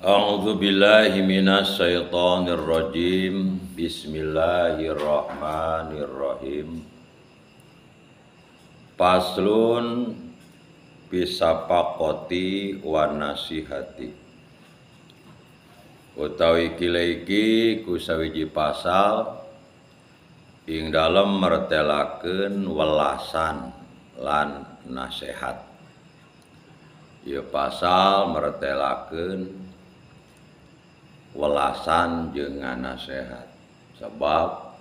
A'udzu billahi minasyaitonir rajim. Bismillahirrahmanirrahim. Faslun bisafaqati wa nasihati. Utawi kile iki ku sawiji pasal ing dalem mertelakeun welasan lan nasihat. Ieu pasal mertelakeun welasan jeung nasehat. Sebab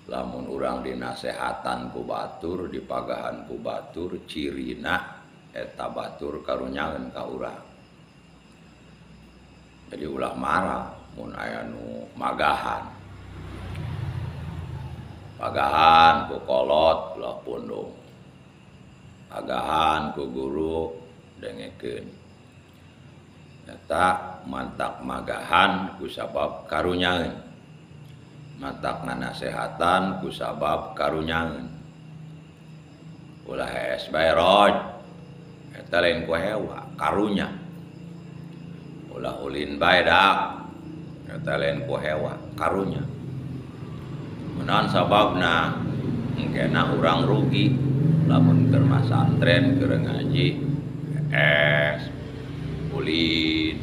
lamun urang dinasehatan ku batur, dipagahan ku batur, cirina eta batur karunyaeun ka urang. Jadi ulah marah mun aya nu magahan. Pagahan ku kolot ulah pundung. Pagahan ku guru dengekeun. Eta mantak magahan ku sabab karunyaeun. Mantak nanasehatan ku sabab karunyaeun. Ulah hees bae roj. Eta lain ku hewa, karunya. Ulah ulin bae dak. Eta lain ku hewa, karunya. Menaon sababna engkena urang rugi lamun keur masantren keur ngaji hees ulin.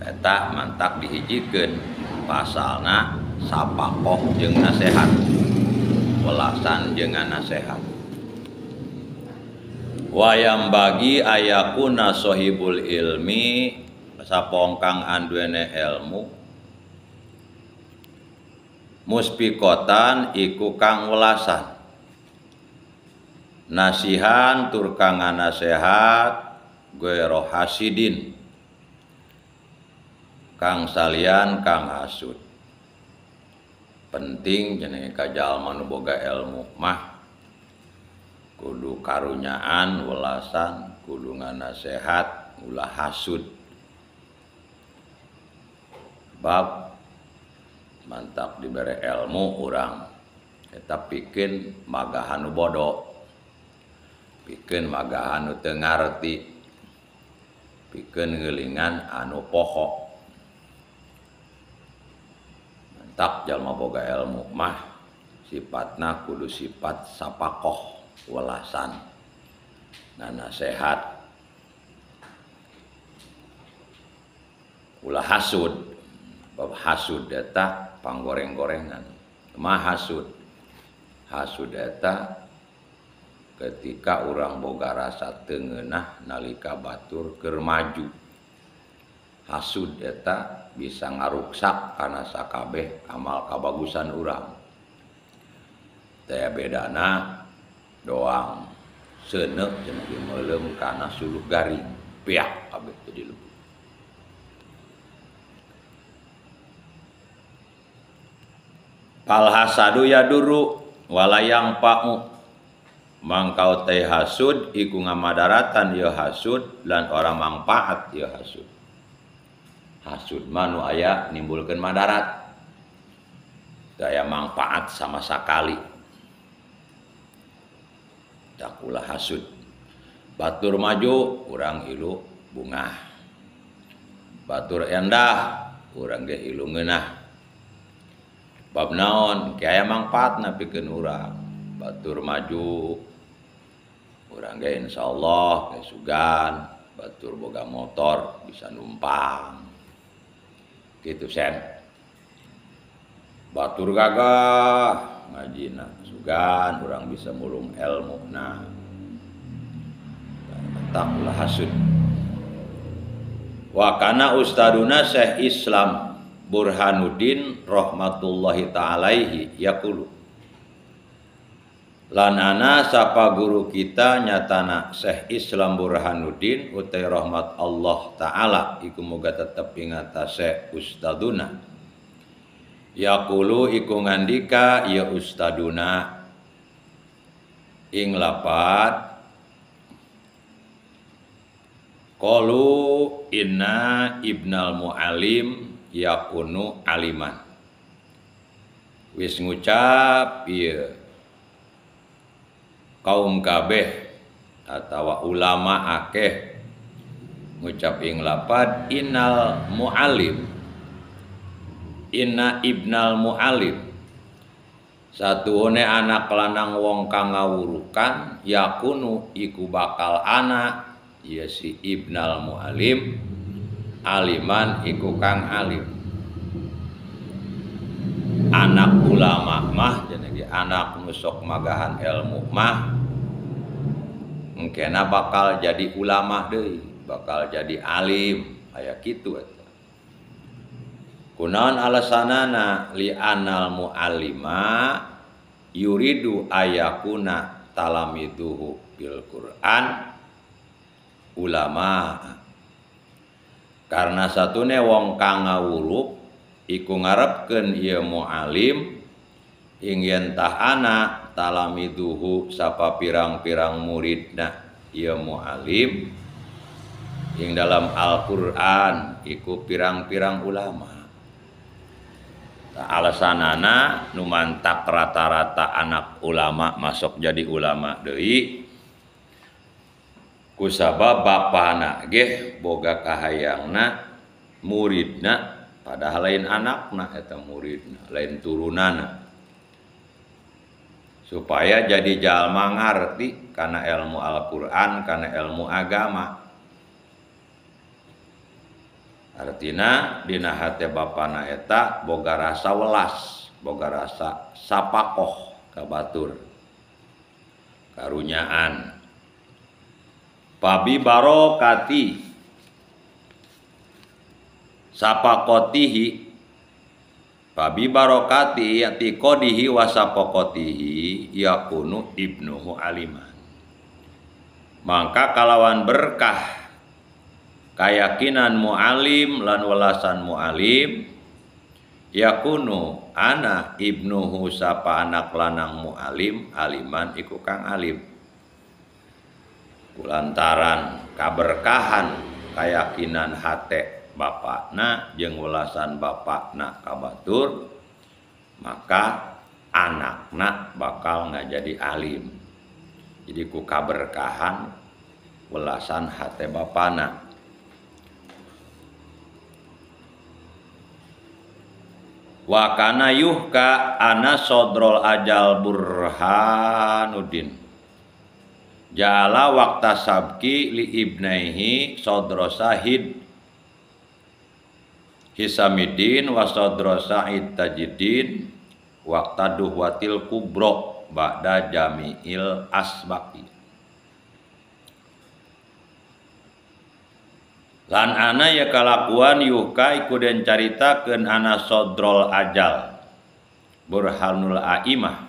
Eta mantak dihijikeun pasalna sapakoh jeung nasehat, welasan jeung nasehat. Wayam bagi ayakuna sohibul ilmi, sapongkang anduene ilmu muspikotan iku kang welasan, nasihan tur kang nasehat goero hasidin kang salian kang hasud. Penting jenenge ka jalma nu boga ilmu mah kudu karunyaan welasan, kudu nganasehat, ulah hasud. Bab mantap dibere ilmu urang eta pikeun magahan nu bodoh, pikeun magahan nu teu ngarti, pikeun ngeulingan anu poho. Mantap jalma boga ilmu mah sifatna kudu sifat sapakoh, welasan, nanasehat, ulah hasud. Bab hasud eta panggoreng-gorengan. Mah hasud, hasud eta ketika urang boga rasa teu ngeunah nalika batur keur maju. Hasud eta bisa ngaruksak kana sakabeh amal kabagusan urang. Teh bedana doang seuneuk cenah dimeuleum kana suluh garing, piak kabeh jadi lembut. Fal hasadu yaduru walayang pa'u. Mangkau teh hasud iku ngamadaratan ieu hasud lan ora mangpaat ieu hasud. Hasud mah nu aya nimbulkeun madarat. Teu aya mangpaat sama sakali. Tak ulah hasud. Batur maju urang ilu bungah. Batur endah urang ge ilu ngeunah. Bab naon ke aya mangpaatna pikeun urang. Batur maju urang ge insyaallah ge sugan, batur boga motor bisa numpang. Kitu sen. Batur gagah ngajina sugan urang bisa mulung elmuna. Tak ulah hasud. Wa kana ustaduna Syekh Islam Burhanuddin rahmatullahi ta'alaihi yaqulu. Lan ana sapa guru kita nyatana Syekh Islam Burhanuddin utai rahmat Allah ta'ala iku moga tetep ing atase ustaduna. Yaqulu iku ngandika ya ustaduna ing lapat qalu inna ibnal mu'alim yakunu aliman. Wis ngucap ieu kaum kabeh atawa ulama akeh Ngucap ing lapad innal muallim inna ibnal muallim satuhune anak lanang wong kang ngawurukan yakunu iku bakal anak ya si ibnal muallim aliman iku kang alim. Anak ulama mah jenenge anak nu sok magahan ilmu mah engkena bakal jadi ulama deui, bakal jadi alim aya kitu eta. Kunaon alasanana li anal muallima yuridu ayakuna talamiduhu bil Quran ulama. Karena satune wong kang ngawuruk iku ngarepkeun ieu muallim ing yen tah ana talamiduhu sapa pirang-pirang muridna ieu muallim ing dalam Al-Qur'an iku pirang-pirang ulama. Alasanana nu mantak rata-rata anak ulama masuk jadi ulama deui kusabab bapana ge boga kahayangna muridna padahal lain anakna eta muridna lain turunana supaya jadi jalma ngarti kana ilmu Al-Qur'an kana ilmu agama. Artina dina hate bapana eta boga rasa welas, boga rasa sapakoh ka batur karunyaan. Pabi barokati sapakotihi pabi barokati yatiqodihi wa sapakotihi yakunu ibnuhu aliman. Mangka kalawan berkah kayakinan mu'alim lan welasan mu'alim yakunu ana ibnuhu sapa anak lanang mu'alim aliman iku kang alim. Kulantaran kaberkahan kayakinan hate bapakna jeung welasan bapakna ka batur maka anakna bakal ngajadi alim. Jadi ku kaberkahan welasan hate bapana. Wa kana yuhka ana sodrol ajal burhanuddin jala waqta sabki li ibnaihi sodro sahid Hisamiddin wa sodro sa'id tajiddin waqta duhwatil kubro ba'da jami'il asbaqi. Lan ana ya kalakuan yuhka iku den caritakeun ana sodrol ajal burhanul aimah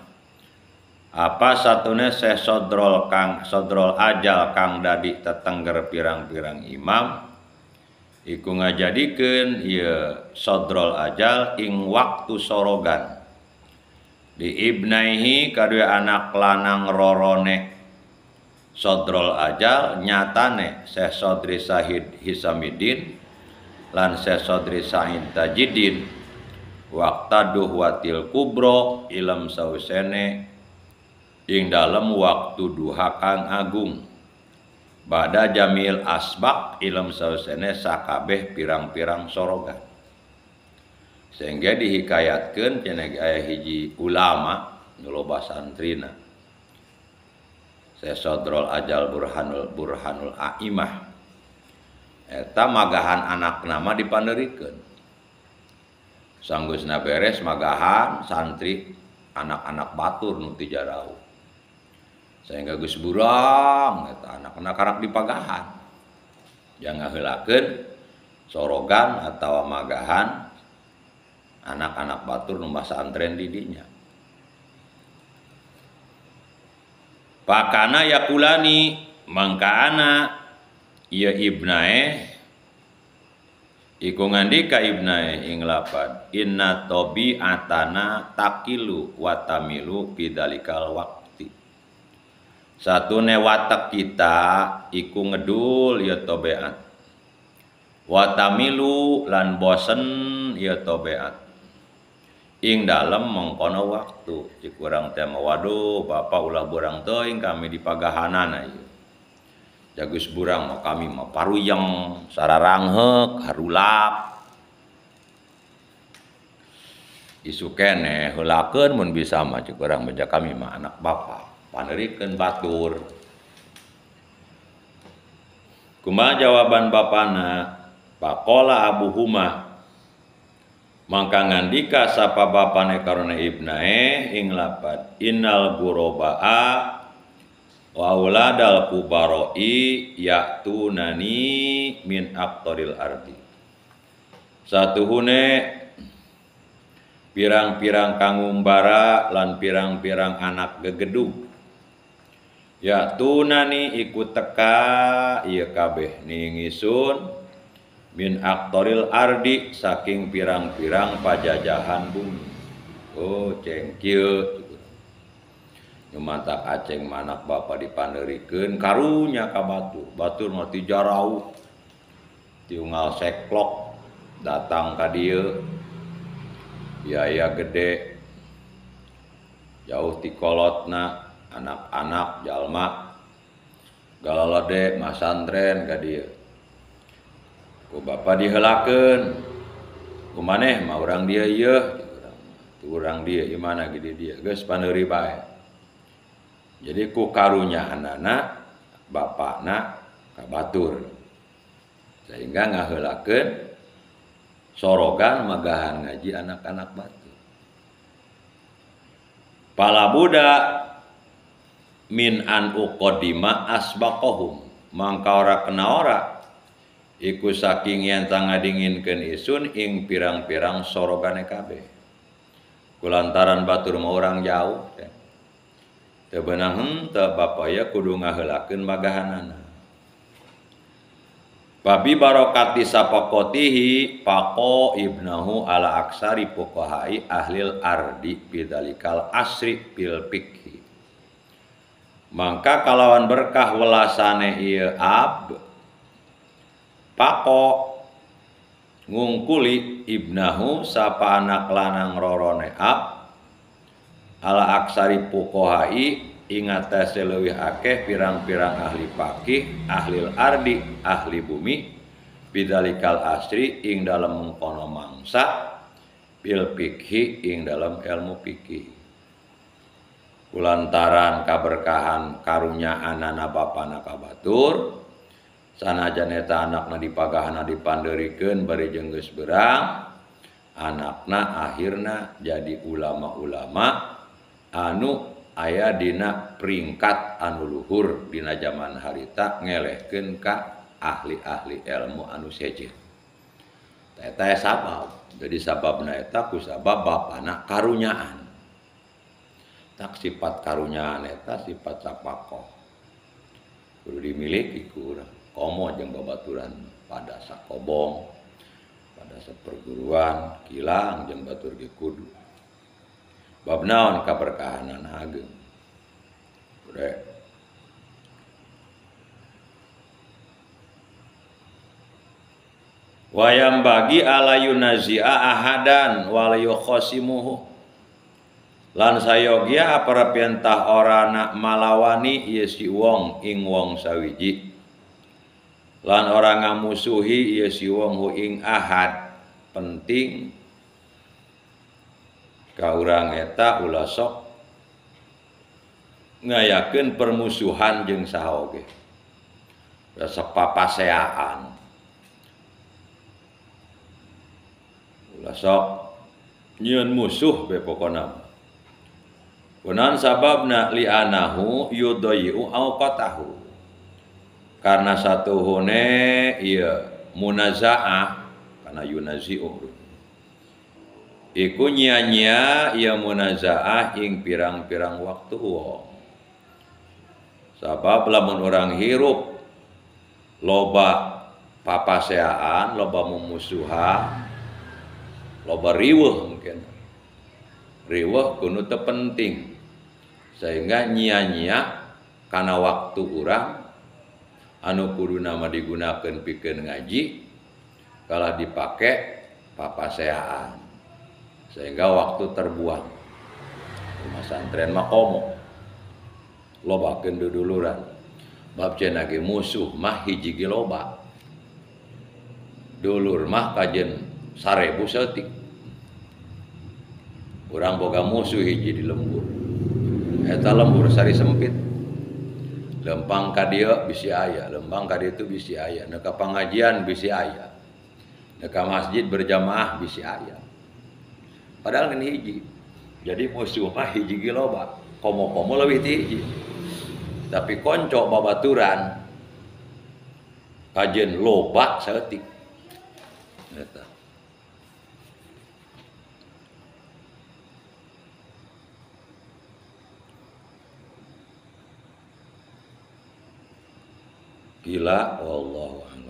apa satune seh sodrol kang sodrol ajal kang dadi tetengger pirang-pirang imam iku ngajadikeun ieu sodrol ajal ing waktu sorogan di ibnaihi kadue anak lanang rorone sodrol ajal nyatane Syekh Sodri Sahid Hisamiddin lan Syekh Sodri Sa'id Tajiddin waqta duhwatil kubro ilm sausene ing dalem waktu duha kang agung bada jamil asbak ilm sausene sakabeh pirang-pirang sorogan. Sehingga dihikayatkeun cenah aya hiji ulama nu loba santrina Syekh Sodrol Ajal Burhanul Aimah eta magahan anak nama dipanerikeun sanggeusna beres magahan santri anak-anak batur nu ti jarauh sehingga geus burang eta anak-anak karak dipagahan jangan ngaheulakeun sorogan atawa magahan anak-anak batur nu masantren di dinya. Pakana yakulani mangka ana ieu ibnae iku ngandika ibnae ing lapad inna tabi'atana takilu wa tamilu bidzalikal waqti. Satune watek kita iku ngedul ieu tabiat wa tamilu lan bosen ieu tabiat ing dalem mengkono waktu. Cik urang teh mah waduh bapak ulah burang teuing kami di pagahanana ieu. Jagus burang mah kami mah paruyeng, sararangheuk, harulap. Isu keneh heulakeun mun bisa mah cek urang beja kami mah anak bapak, panerikeun batur. Kumaha jawaban bapana? Pakola Abu Huma mangka ngandika sapa bapane karone ibnae ing lapad innal gurobaa wa auladal kubaroi ya'tunani min aqtaril ardi. Satuhune pirang-pirang kangumbara lan pirang-pirang anak gegedug ya'tunani iku teka ieu kabeh ningisun min aktoril ardi saking pirang-pirang pajajahan bumi. Oh cengkieu nyumantak aceng manak bapa dipanderikeun karunya ka batur. Batur mah ti jarauh ti unggal seklok datang ka dieu biaya gede jauh ti kolotna anak-anak jalma galalede masantren ka dieu. Ku bapa diheulakeun ku maneh mah urang dieu ieu urang dieu ieu mana gede dia geus paneuri bae. Jadi ku karunyaanana bapakna ka batur sehingga ngaheulakeun sorogan magahan ngaji anak-anak batur. Palabuda min an uqadima asbaqahum mangka ora kena ora iku saking yen tangadinginkeun isun ing pirang-pirang sorogane kabeh. Kulantaran batur mah urang jauh teh. Teu beunang henteu bapa ya kudu ngaheulakeun magahanana. Babi barokati sapaqatihi faqo ibnahu ala aksari fuqahai ahlil ardi bidzalikal asri bil fikhi. Mangka kalawan berkah welasane ieu ab pako ngungkuli ibnahu sapa anak lanang rorone ab ala aksari fuqahai ing atase leuwih akeh pirang-pirang ahli fakih ahlil ardi ahli bumi bidzalikal asri ing dalem mengkono mangsa bil fikhi ing dalem ilmu fikih. Kulantaran kaberkahan karunyaanana bapana ka batur sanajan eta anakna dipagahana dipanderikeun bari jeung geus berang anakna akhirna jadi ulama-ulama anu aya dina peringkat anu luhur dina jaman harita ngelehkeun ka ahli-ahli ilmu anu sejen. Eta sabab. Jadi sababna eta ku sabab bapana karunyaan. Tak sifat karunyaan eta sifat sapakoh. Kudu dimiliki ku urang. Komo jeung babaturan pada sakobong, pada saperguruan, kilang jeung batur ge kudu. Bab naon kaberkahanan ageng. Udah. Wayam bagi ala yunazia ahadan wala yukhasimuhu. Lan sayogia apara piantah ora nak malawani ieu si wong ing wong sawiji. Lan ora ngamusuhi ieu si wong hu ing ahad. Penting ka urang eta ulah sok ngayakeun permusuhan jeung saha oge. Rasa papaseaan. Ulah sok nyieun musuh be pokona. Kunaon sababna li'anahu yudayi'u awqatahu. Karena satuhune ieu munazaah kana yunazi'u. Iku nyia-nyia ieu munazaah ing pirang-pirang waktu wong. Sabab lamun urang hirup loba papaseaan, loba mumusuhan, loba riweuh mungkin. Riweuh kudu teu penting. Sehingga nyia-nyia kana waktu urang anu kuduna mah digunakeun pikeun ngaji kalah dipake papaseaan. Sehingga waktu terbuang. Rumah santren mah komo. Lobakeun duduluran. Bab cenah ge musuh mah hiji ge loba. Dulur mah kajen 1000 saeutik. Urang boga musuh hiji di lembur. Eta lembur sari sempit. Lempang ka dieu bisi aya, lempang ka ditu bisi aya, nu ka pangajian bisi aya. Nu ka masjid berjamaah bisi aya. Padahal ngan hiji. Jadi musuh mah hiji ge loba, komo-komo leuwih ti hiji. Tapi konco babaturan kajen loba saeutik. Eta. Gila wallahu a'lam.